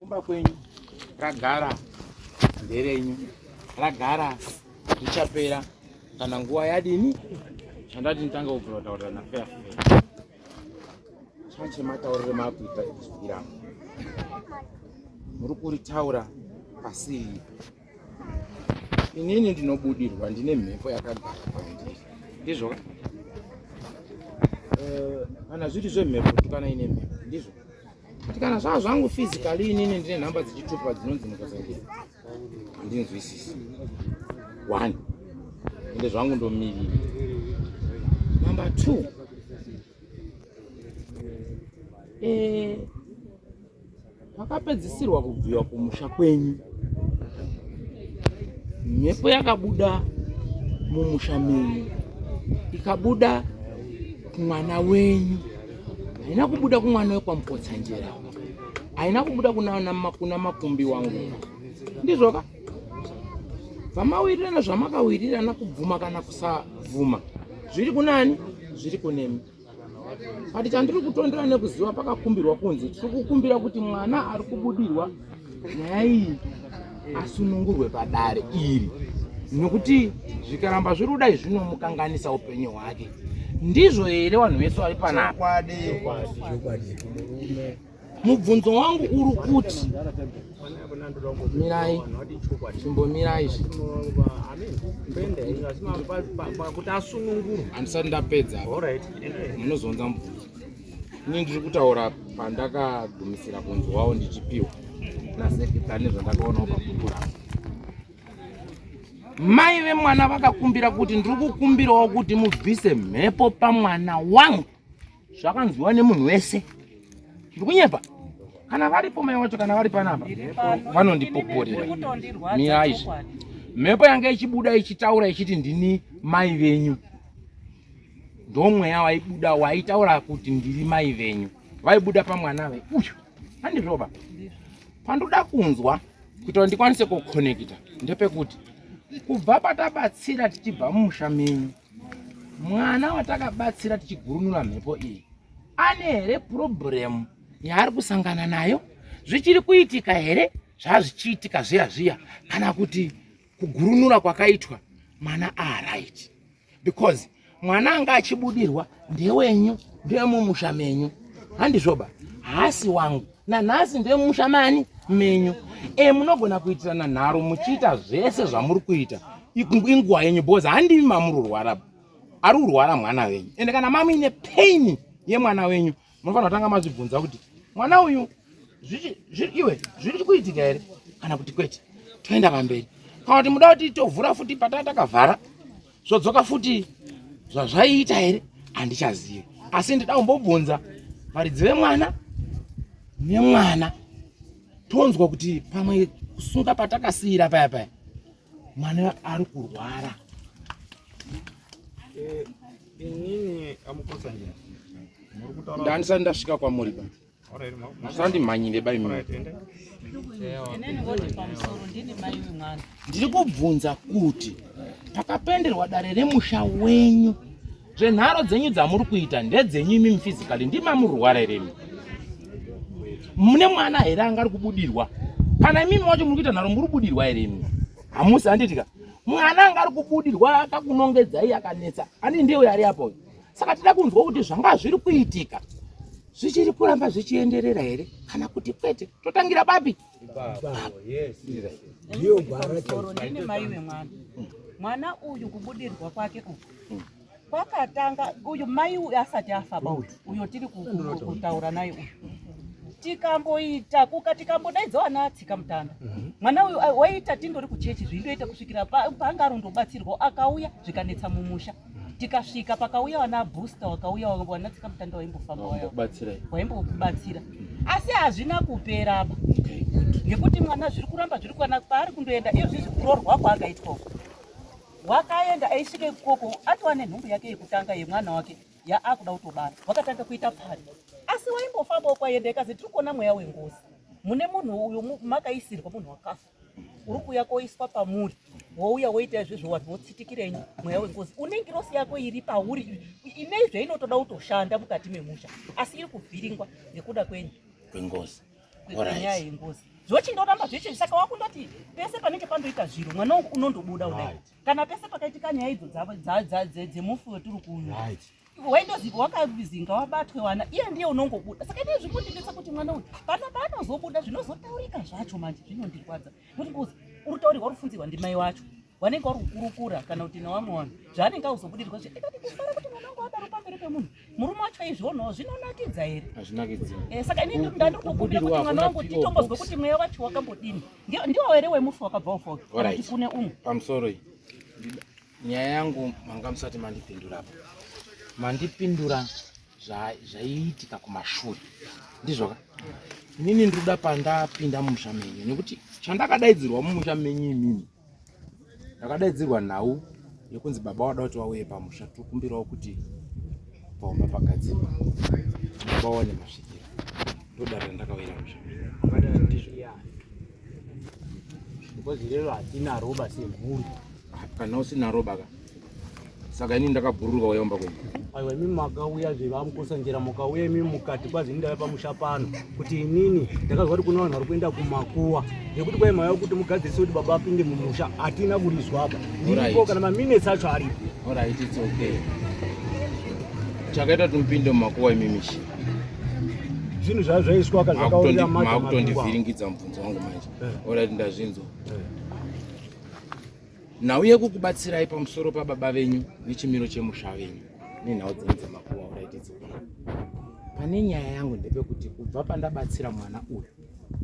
Kumba kwenyu ragara nderenyu, ragara richapera kana nguva yadini. Chandati nditanga kubvira kutaurira nafeya feya chachemataurire makuita izwi rangu muri kuritaura pasii. Inini ndinobudirwa, ndine mhepo yakagara pandiri, ndizvo eh, kana zviri zvemhepo tukana ine mhepo, ndizvo kuti kana zvaa zvangu physically inini ndine nhamba dzichitupa dzinonzi mukosangiro handinzwisisi one ende zvangu ndomirira. Number two, eh, pakapedzisirwa kubviwa kumusha kwenyu mhepo yakabuda mumusha menyu ikabuda kumwana wenyu, haina kubuda kumwana wekwaMukotsanjera, haina kubuda kuna makumbi wangu, ndizvoka? Zvamawirirana zvamakawirirana kubvuma kana kusabvuma zviri kunani, zviri kunemi. But chandiri kutondera nekuziva pakakumbirwa kunzi tiri kukumbira kuti mwana ari kubudirwa nyaya iyi asunungurwe padare iri, nekuti zvikaramba zviri kudai zvinomukanganisa upenyu hwake. Ndizvo here vanhu vese vari panapa? Mubvunzo wangu uri kuti mirai, chimbomirai izvi handisati ndapedza, munozonza mubvunzo. Ini ndiri kutaura pandakagumisira kunzwawo ndichipiwa naseketani zvandakaonawo pabhuku rangu. Mai vemwana vakakumbira kuti ndiri kukumbirawo kuti mubvise mhepo pamwana wangu, zvakanzwiwa nemunhu wese. Ndikunyepa? Kana varipo mai wacho, kana vari panapa vanondipopporera. Mirai izvi, mhepo yanga ichibuda ichitaura ichiti ndini mai venyu, ndomweya waibuda waitaura kuti ndiri mai venyu, vaibuda pamwana ve uyu, handizvoba? Pandoda kunzwa kuita kuti ndikwanise kukonekita ndepekuti kubva patabatsira tichibva mumusha menyu, mwana watakabatsira tichigurunura mhepo iyi ane here purobhuremu yaari kusangana nayo? Zvichiri kuitika here zvazvichiitika zviya zviya, kana kuti kugurunura kwakaitwa mwana aaright? Because mwana anga achibudirwa ndewenyu, ndewemumusha menyu, handizvoba? Haasi wangu nanhasi, ndewemumusha mani menyu. E, munogona kuitirana nharo muchiita zvese zvamuri kuita, inguva yenyu, because handimi mamururwara, ari kurwara mwana wenyu. Ende kana mamuine pain yemwana wenyu, munofanira kutanga mazvibvunza kuti mwana uyu iwe zviri kuitika here kana kuti kwete, toenda pamberi. Kana kuti muda kuti tovhura futi pataa takavhara, zvodzoka futi zvazvaiita here, handichazivi. Asi ndida kumbobvunza varidzi vemwana nemwana, tonzwa kuti pamwe kusunga patakasiyira paya paya mwana ari kurwara. Inini aMukotsanjera, muri kutaura Ndandisati ndasvika kwamuri ba, musandimhanyire bai mimi. Inini ngoti pamusoro, ndini mai wemwana. Ndiri kubvunza kuti pakapenderwa dare remusha wenyu, zvenharo dzenyu dzamuri kuita ndedzenyu imimi, physically ndimamurwara here imi? Mune mwana here anga ari kubudirwa? Kana imimi wacho muri kuita nharo, muri kubudirwa here imi? Hamusi, handitika? Mwana anga ari kubudirwa akakunongedzai akanetsa ani ndiye ari apo. Saka tida kunzwa kuti zvanga zviri kuitika zvichiri kuramba zvichienderera here kana kuti kwete, totangira papi? Ndiyo gwara. Pamusoro, ndini mai wemwana. Mwana uyu kubudirwa kwake uku kwakatanga uyu mai uyu asati afa ba, uyu uyo tiri kutaura naye uyu. Tikamboita kuka, tikambodaidzawo ana tsika mutanda. Mwana uyu waiita tindori kuchechi, zvindoita kusvikira paanga arondobatsirwa, akauya zvikanetsa mumusha. Tikasvika pakauya vana booster, wakauya wana tsika mutanda waimbofamba waya Batsirai. Waimbokubatsira, asi hazvina kupera apa nekuti mwana zviri kuramba zviri kuwana paari kundoenda iyo zvizi kuroorwa kwaakaitwa uko. Wakaenda aisvika ikoko atova nenhumbu yake yekutanga yemwana wake yaakuda kutobara, wakatanga kuita pfari. Asi waimbofambawo kwaienda, ikazi tiri kuona mweya wengozi mune munhu uyu, makaisirwa munhu wakafa uri kuuya koiswa pamuri, wouya woita izvizvo, vanhu votsitikirenyi mweya wengozi une ngirosi yako iri pauri ine zvainotoda kutoshanda mukati memusha, asi iri kuvhiringwa nekuda kwenyu kwengozi. Kwenyaya yengozi. Zvochindoramba zveshe saka wakundoti pese panenge pandoita zviro mwana wangu unondobuda kudai. Kana pese pakaitika nyaya idzo dzemufi wetiri kuno. Waindoziva wakazinga wabatwe wana iye ndiye unongobuda. Saka ini zviri kundinetsa kuti mwana uyu pana paanozobuda zvinozotaurika zvacho manje zvinondirwadza. Nekuti ngozi uri kutaurirwa uri kufunzirwa ndimai wacho. Wanenge wari kukurukura kana kuti nevamwe vanhu zvaanenge auzobudirwa zve ndikati kufara kuti mwana wangu adaro pamberi pemunhu murume wacho aizvionawo zvinonakidza here? Hazvinakidzi. Eh, saka ini ndandiri kukumbira kuti mwana wangu titombozwe kuti mweya wacho wakambodini. Ndiwo here wemufi wakabva ufoke kana kuti kune umwe? Pamusoro iyi nyaya yangu manga musati mandipindura apa, mandipindura zvaiitika kumashure, ndizvoka? Inini ndinoda pandapinda mumusha menyu, nekuti chandakadaidzirwa mumusha menyu imini, ndakadaidzirwa nhau yekunzi baba wada kuti wauye pamusha, tokumbirawo kuti paumba pagadzirwa, baba waone masvikiro, ndodaro randakauira musha menyu, ndizvo? Because lero hatina roba semhuri. Kana usina roba ka, saka inini ndakabhururuka uya kumba kwenyu. Aiwa, imi makauya zvevamukosanjera, mukauya imi mukati kwazi ndauya pamusha pano kuti inini ndakazwa kuti kune vanhu vari kuenda kumakuwa nekuti kwai mauya kuti mugadzirise kuti baba apinde mumusha, hatina kurizwa apa ndiripo kana maminetsi acho aripo. Alright, it's okay. Chakaita tumupinde mumakuwa imimi chi? Zvinhu zvaa zvaiswa ka zvakaurira macho Makutondivhiringidza mubvunzo wangu manje. Alright, ndazvinzwa. Nhau yekukubatsirai pamusoro pababa venyu nechimiro chemusha venyu nenhau dzenyu dzemakuwa. Alright, it's okay. Pane nyaya yangu ndepekuti kubva pandabatsira mwana uyu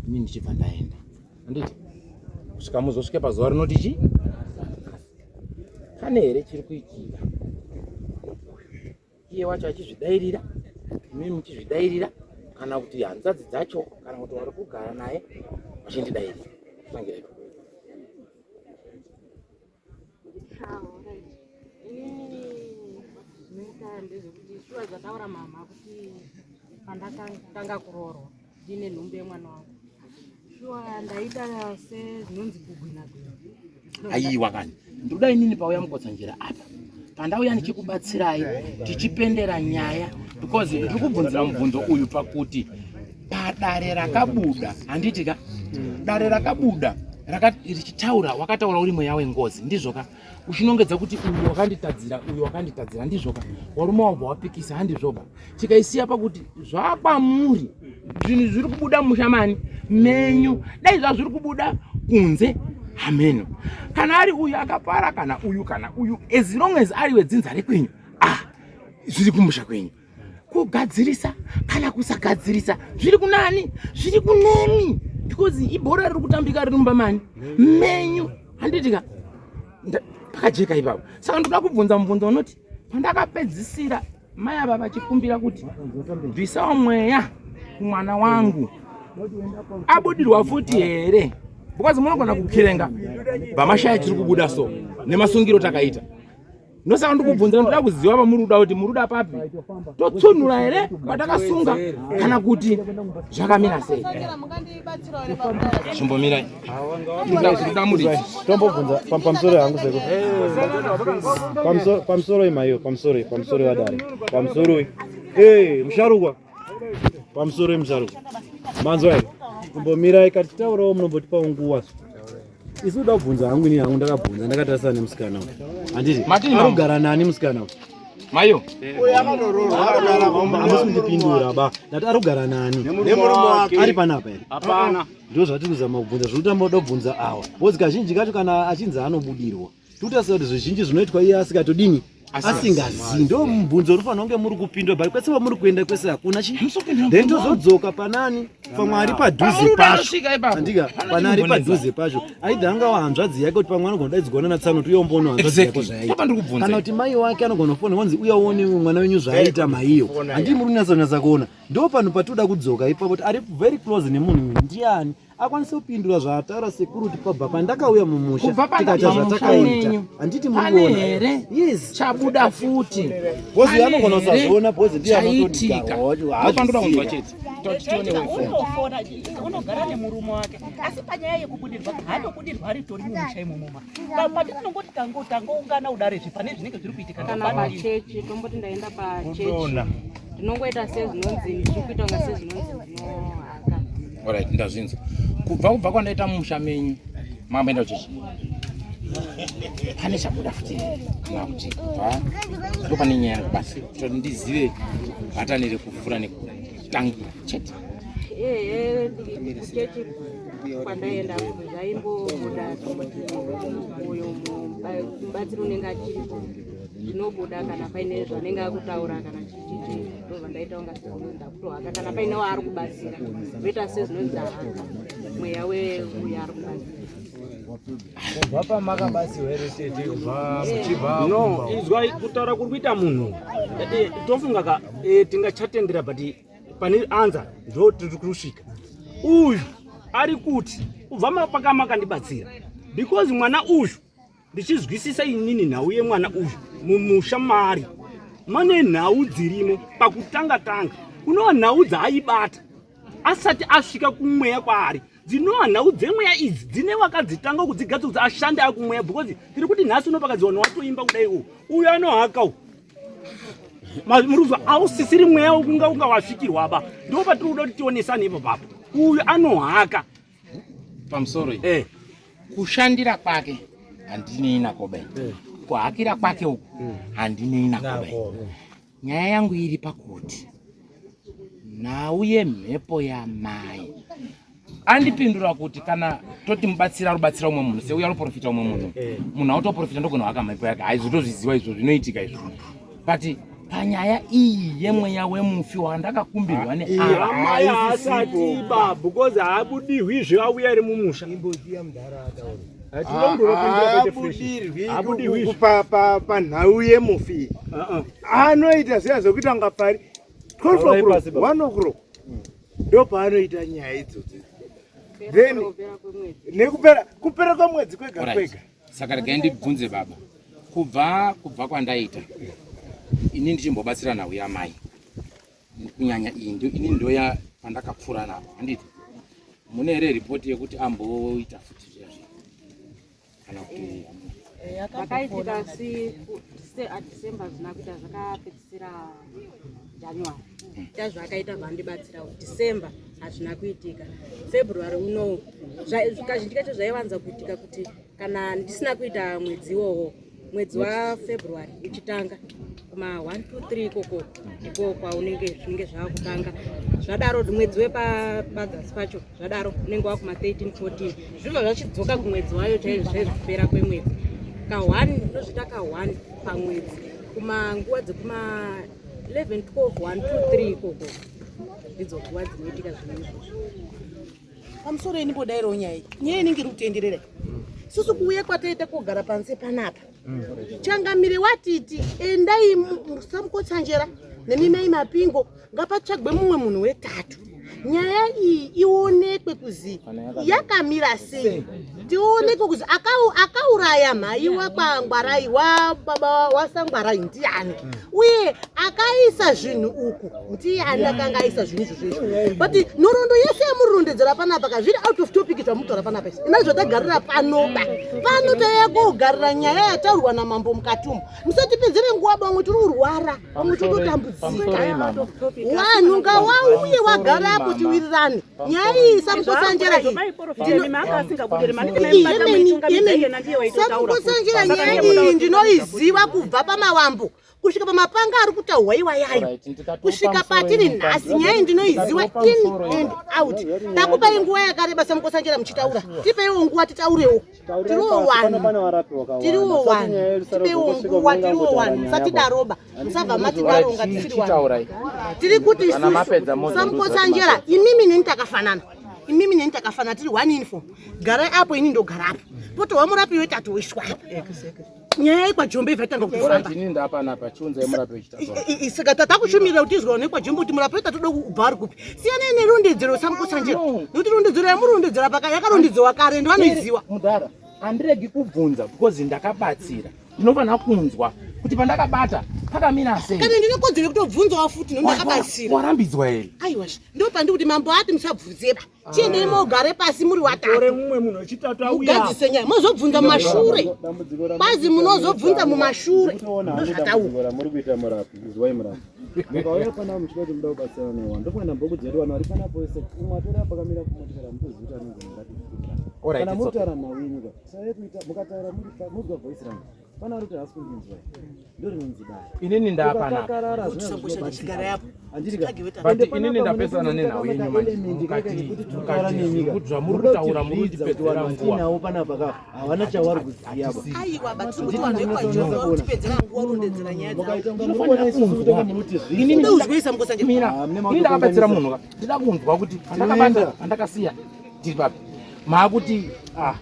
ini ndichibva ndaenda, handiti, kusvika muzosvike pazuva rinoti chi, pane here chiri kuitika iye wacho achizvidairira, imi muchizvidairira, kana kuti hanzvadzi dzacho, kana kuti wari kugara naye vachindidairira? Tangira ipapo. Alright. Inini zvinoita ndezvekuti shuwa zvataura mama kuti pandakatanga kuroorwa ndine nhumbu yemwana wangu, shuwa ndaita sezvinonzi kugwina gwina. Aiwa kani, ndoda inini pauya Mukotsanjera apa, pandauya ndichikubatsirai tichipendera nyaya, because ndiri kubvunzira mubvunzo uyu pakuti padare rakabuda, handiti ka, dare rakabuda richitaura, wakataura uri mweya wengozi, ndizvo ka, uchinongedza kuti uyu wakanditadzira, uyu wakanditadzira, ndizvo ka? Warume wabva wapikisa, handizvoba? Tikaisiya pakuti zvakwamuri zvinhu zviri kubuda mushamani menyu, dai zvazviri kubuda kunze hameno, kana ari uyu akapara, kana uyu, kana uyu, as long as ari wedzinza rekwenyu, ah, zviri kumusha kwenyu kugadzirisa kana kusagadzirisa zviri kunani? Zviri kunemi, because ibhora riri kutambika riri mumba mani menyu, handiti ka? Pakajeka ipapo. Saka ndoda kubvunza mubvunzo unoti pandakapedzisira mai ava vachikumbira kuti bvisawo mweya kumwana wangu, abudirwa futi here? Because munogona kukirenga bvamashaya chiri kubuda, so nemasungiro takaita, ndosaka ndikubvunzira. Ndoda kuziva pamuri kuda kuti muri kuda papi, totsunhura here patakasunga, kana kuti zvakamira sei? Chimbomirai, ndoda muridzi. Tombobvunza pamusoro hangu seko. Pamusoro imaiyo, pamusoro, pamusoro vadare, pamusoro. Eh, musharukwa, pamusoro musharukwa, manzwa here? Kumbomirai katitaurawo, munombotipawo nguva. Isu uda kubvunza hangu, ini hangu ndakabvunza ndakatarisana nemusikana uyu, handiti? Matini, ari kugara nani musikana uyu? Mayo. Hamusi kundipindura ba, ndati ari kugara nani? Ari panapa here? Hapana. Ndo zvatiri kuzama kubvunza, zviri kutamba kuda kubvunza awa, because kazhinji kacho kana achinzi anobudirwa, tikutarisa kuti zvizhinji zvinoitwa iye asikatodini, asingazii. Ndo mubvunzo uri fanira kunge muri kupindura, but kwese kwamuri kuenda kwese hakuna chi. Then tozodzoka panani, pamwe ari padhuze Pamuri pacho. kusvika ipapo. Andika pana ari padhuze pacho, aidha angava hanzvadzi yake, kuti pamwe anogona kudaidzwa natsano kuti uya umboona hanzvadzi yako zvayaita, Papa ndiri kubvunza. Kana kuti mai wake anogona kufona wanzi uya uone mwana wenyu zvaaita maiyo. Handii muri kunyatsonyatsa kuona? Ndo panhu patinoda kudzoka ipapo, kuti ari very close nemunhu uyu ndiani, akwanise kupindura zvaataura sekuru kuti pabva pandakauya mumusha Kubva tikaita pandabva musha zvatakaita, menyu, handiti muri pane kuona? here Yes. chabuda futi? Bozi Pane anogona here kusazviona, bozi ndiye chaitika? anotodigara wacho. Ndopandoda kunzwa Haazviziva. chete. Toti tione wefoni. Unofona, unogara nemurume wake, asi panyaya yekubudirwa haatobudirwa, ari tori mumusha imomoma patinongoti tangoungana udarezve pane zvinenge zviri kuitika. Kana pachechi, tomboti ndaenda pachechi, ndinongoita sezvinonzi ndiri kuita kunga sezvinonzi ndinohaka. Alright, ndazvinzwa. Kubva kubva kwandaita mumusha menyu mamboenda kuchechi pane chabuda futi kana kuti kubva ndo pane nyaya yangu basi kuti ndizive bhatani rekuvhura nekutangira chete. Ehe, kuchechi kwandaenda zvaimbobuda tomboti uyo mubatsiri unenge achiripo zvinobuda kana paine zvanenge akutaura kana chichichi ndobva ndaita kunga sezvinonzi ndakutohaka kana paine waari kubatsira ndoita sezvinonzi ahaka mweya weuyo ari kubatsira. Kubva pamakabatsirwa here tete kubva muchibva no izwai kutaura kuri kuita munhu tofunga ka tingachatendera but pane anza ndo tiri kusvika uyu ari kuti kubva mapaka makandibatsira because mwana uyu ndichizwisisa inini nhau yemwana uyu mumusha maari mane nhau dzirimo pakutanga tanga kunova nhau dzaaibata asati asvika kumweya kwaari dzinova nhau dzemweya idzi dzine vakadzitanga kudzigadzira kuti ashande akumweya because tiri kuti nhasi uno pakadziwa watoimba kudai u uyu anohaka u muruzwa ausisiri mweya wekunga unga wasvikirwa ba ndo patiri kuda kuti tionesane ipo papo uyu anohaka pamusoro eh. Kushandira kwake handinei nako bai eh. Kuhakira kwake uku handinei nako bai. Nyaya yangu iri pakuti nhau yemhepo yamai andipindura kuti kana toti mubatsira rubatsira umwe munhu seuya ruprofita umwe munhu eh. Munhu autoprofita ndogona haka mhepo yake haizvo tozviziva izvo zvinoitika izvo but panyaya iyi yemweya wemufi wandakakumbirwa neamai haasati ba because haabudihwi auya ari mumusha Haabudirwi panhau yemufi anoita zviya zvekuita kunga pari 12 o'clock 1 o'clock ndo paanoita nyaya idzodzo then nekupera kupera kwemwedzi kwega kwega. Saka regai ndibvunze baba, kubva kubva kwandaita ini ndichimbobatsira nhau yamai kunyanya iyi ini ndoya pandakapfuura napo handiti mune here ripoti yekuti amboita futi zviya zviya kana kuti zvakaitika asi December zvina kuita zvakapedzisira January ita zvakaita zvandibatsira December hazvina kuitika February unowu kazhinji kacho zvaiwanza kuitika kuti kana ndisina kuita mwedzi iwowo mwedzi wafebruary uchitanga kuma 1 2 3 ikoko ndiko kwaunenge zvinenge zvava kutanga zvadaro mwedzi wepadzasi pacho zvadaro unenge wakuma 13 14 zvinobva zvachidzoka kumwedzi wayo chaizvo chaizvo kupera kwemwedzi ka 1 ndozvita ka 1 pamwedzi kumanguva dzekuma 11 12 1 2 3 ikoko ndidzo nguva dzinoitika zvinhu izvozvo. Pamusoro ini mbodairawo nyaya iyi. Nyaya inenge iri kutenderera. Susu kuuya kwataita kogara panze panapa. Changamire watiti endai musamukotsanjera nemi mai mapingo ngapatsvagwe mumwe munhu wetatu. Nyaya iyi ionekwe kuzi yakamira sei. Tionekwe kuzi akauraya mhai wakwangwarai wababa wasangwarai ndiani. Uye akaisa zvinhu uku ndiani akanga aisa zvinhu izvozvo izvo. But nhoroondo yese yamurondedzera panapa ka zviri out of topic zvamutaura panapa izvi. Ina zvatagarira panoba. Pano taiya kogarira nyaya yataurwa namambo mukati umu. Musatipedzere nguva vamwe tiri kurwara, vamwe tiri kutotambudzika. Vanhu ngawauye wagara apo tiwirirane. Nyaya iyi samukotsanjera iyi. Samukotsanjera nyaya iyi ndinoiziva kubva pamawambo kusvika pamapanga ari kutaurwa iwayayo kusvika patiri nhasi. Nyaya iyi ndinoiziva in and out. Takupai nguva yakareba samukotsanjera muchitaura. Tipeiwo nguva titaurewo. Tiriwo vanhu. Tiriwo vanhu. Tipeiwo nguva tiriwo vanhu. Musatidaroba. Musabva matidaronga tisiri vanhu. Tiri kuti isusu samukotsanjera imimi neni takafanana. Imimi neni takafanana tiri one uniform. Garai apo ini ndogara apo. Potohwa murapi wetatu woiswa apo. Nyaya yekwaJombe ibva yatanga kutofamba. Saka tatakushumirira kuti izwa nekwaJombe kuti murapi wetatu toda kubva ari kupi. Siyanai nerondedzero samukotsanjera. Nekuti rondedzero yamurondedzera paka yakarondedzewa kare ndo vanoiziwa. Mudhara, handiregi kubvunza because ndakabatsira. Ndinofanira kunzwa kuti pandakabata pakamira sei. Kana ndine kodzero yekutobvunzawo futi nekuti ndakabatsira. Warambidzwa here? Aiwa, ndo pandiri kuti mambo ati musabvunzeba. Chiendei mogare pasi muri watatu. Mumwe munhu wechitatu auya. Mugadzise nyaya. Mozobvunza mumashure. Kwazi munozobvunza mumashure. Ndozvataura. Muri kuita murapi, izwai murapi. Mukauya panapa muchida kuti muda kubatsirana nevanhu, ndofunga ndambokudzai kuti vanhu vari panapa vese, umwe atori apa akamira kumotikari hamutozivi kuti anonzi ngati. Alright, Kana it's okay. mutaura nhau yenyu ka, tisave kuita mukataura muri muzwa voice rangu. Pana ari kuti haasi kundinzwa. Ndo rinonzi dare. Inini ndaapanapa. Ukakarara hazvina zvinobatsira. Handiti ka? But inini ndapesana nenhau yenyu manje. Mukati kuti zvamuri kutaura muri kutipedzera nguva. Tinawo panapa ka havana chavari kuziva ba. Aiwa, but tiri kuti vanhu vekwaJohn vari kutipedzera nguva rondedzera nyaya dzavo. Mukaita kunga muri kuona isusu kuti muri kuti zvii. Inini Ndouzwisa Mukotsanjera. Mira, Ah, mune inini ndakabatsira makutokanganisa. munhu ka. Ndida kunzwa kuti pandakabata, pandakasiya tiri papi. Maakuti ah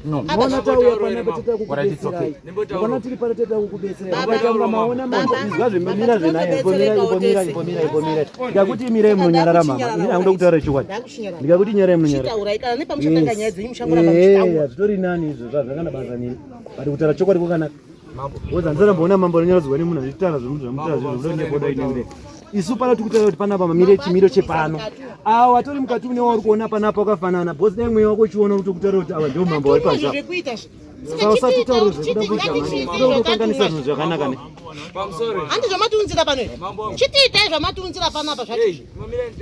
no. Maona tauya panapa toda Alright, it's okay. kukubetserai. Mukaona tiri pano toda kukubetserai. Baba, Mukaita kunga maona mambo Baba, izwa zvemira zvenaye. Baba, Imbomira, imbomira, imbomira, imbomira. Ndikakuti mirai munonyarara mama. Ini hangu kutaura chokwadi. Ndakuchinyarara. Ndikakuti nyarai munonyarara. Chitaurai kana nepamuchatanga nyaya dzenyu muchangoramba Eh, muchitaura. hazvitori nani izvo zvazvakana basa nini. But kutaura chokwadi kwakanaka. Woza ndisana mambo anonyaradzwa nemunhu achitaura zvemunhu zvamutaura zvinhu zvoda kunyepoda inenge. Isu pano tiri kutaura kuti panapa mamire chimiro chepano. Awa atori mukati mune wauri kuona panapa wakafanana. Boss dai mweya wako uchiona uri kutaura kuti awa ndiwo mambo wari Zvo panapa. zvekuita zve. Saka usatitaure zvekuda kuita mani. Kuda kukanganisa zvinhu zvakanaka ne. Handi zvamatiunzira pano here? Chitiitai zvamatiunzira panapa zvacho.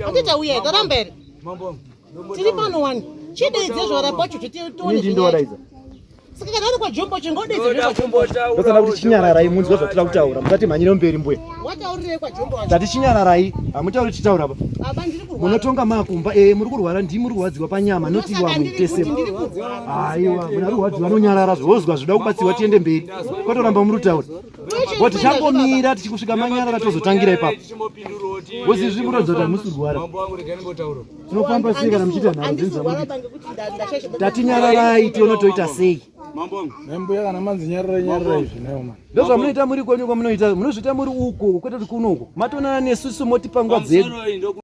Handitauya here? Taramba here? Tiri pano wani. Chideidze zvaramba wacho kuti tione Ini zvinyaya. ndindodaidza. Saka kana uri kwajombo chingodeidze zvekwajombo. Ndosada kuti chinyararai munzwe zvatira kutaura. Musati mhanyire mberi mbuya. Wataurirei kwajombo wacho? Ndati chinyararai. Hamutauri chitaura pa. Baba ndiri kurwara. Munotonga makumba eh muri kurwara ndimi muri kurwadziwa panyama noti Ndosaka wamwe ndiri tese. kuti ndiri kurwara. Aiwa, munhu ari kurwadziwa anonyarara zvozwa zvoda kubatsirwa tiende mberi. Kwatoramba muri kutaura. Bo tichangomira tichikusvika manyarara tozotangira ipapo. Bozi izvi munoratidza kuti hamusi kurwara. Tinofamba sei kana muchiita nharo Handisi dzenyu kurwara dzamunoita? ba ngekuti ndashaisha. Tatinyararai tione toita sei. Nembuya kana manzi nyararai nyararai zvinewo mani. Ndozvamunoita muri kwenyu kwamunoita, munozviita muri uko kwete kuti kuno uko. Matonana nesusu motipa nguva dzedu.